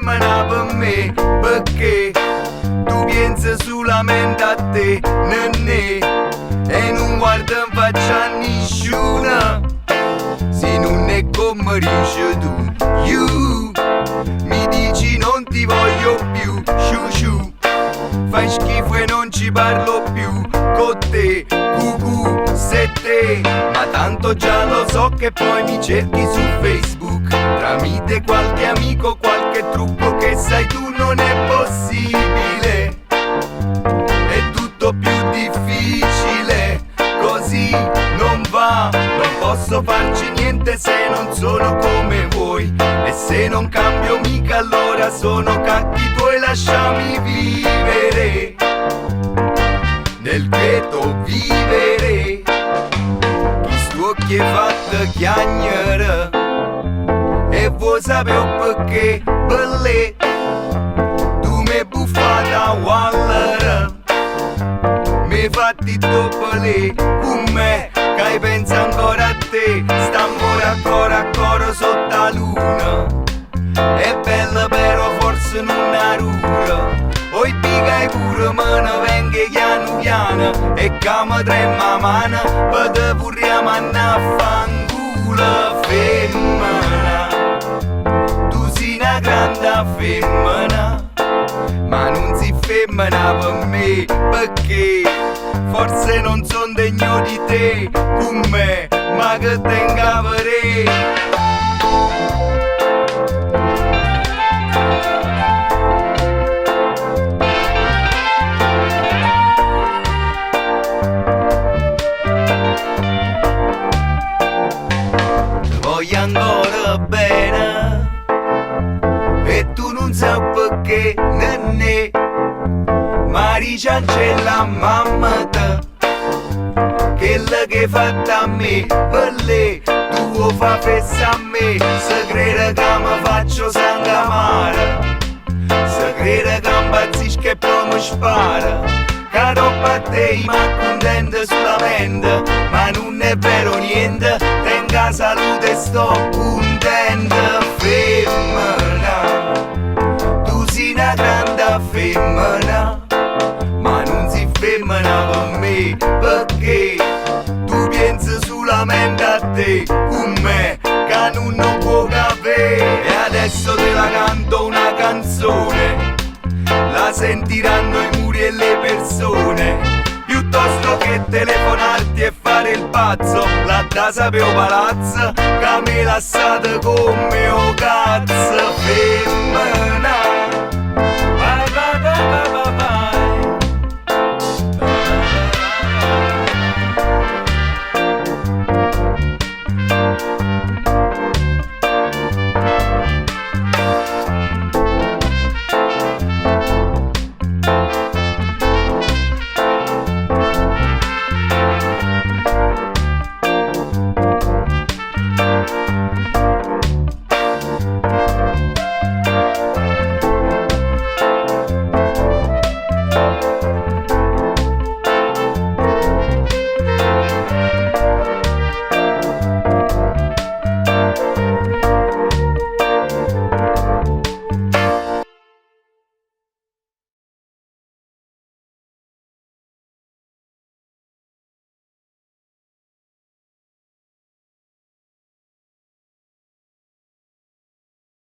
femmina per me, perché tu pensi solamente a te, nennè, e non guarda in faccia a nessuno. Se non è come dici tu, you mi dici non ti voglio più, sciù sciù. Fai schifo e non ci parlo più con te, cucù, se te. Ma tanto già lo so che poi mi cerchi su Facebook tramite qualche amico, qualche trucco che sai tu non è possibile. È tutto più difficile, così non va. Non posso farci niente se non sono come vuoi. E se non cambio mica allora sono cacchi tuoi, lasciami vivere. Nel quieto vivere. Chist'uocchie fatt chiagnere. E vuoi sapere perché belle. Tu mi buffata wallera. Mi fatti doppole con me che pensa ancora a te. St'amore ancora ancora sotto la luna. È bella però forse non è dura. Oi pica e pure me ne vengo piano piano. E che mi trema mano per te vorrei mandare a fanculo femmina. Tu sei una grande femmina, ma non si femmina per me, perché forse non son degno di te, con me, ma che tenga vedere. Ti voglio ancora bene e tu non sai perché nennè. Ma diciancella a mamma te quella che hai fatta a me per lei tu vuoi fa festa a me. Se crede che mi faccio sangue amaro, se crede che impazzisco e poi mi spara. Che dopo a te mi accontento solamente, ma non è vero niente, tenga salute e sto contento. Femmina, tu sei una grande femmina, ma non sei femmina per me, perché tu pensi solamente a te, con me, che non lo può capire. E adesso te la canto una canzone, la sentiranno i muri e le persone. Piuttosto che telefonarti e fare il pazzo, la da sapere palazzo, che mi lasciate come o cazzo. Femmina. Va va va va va va.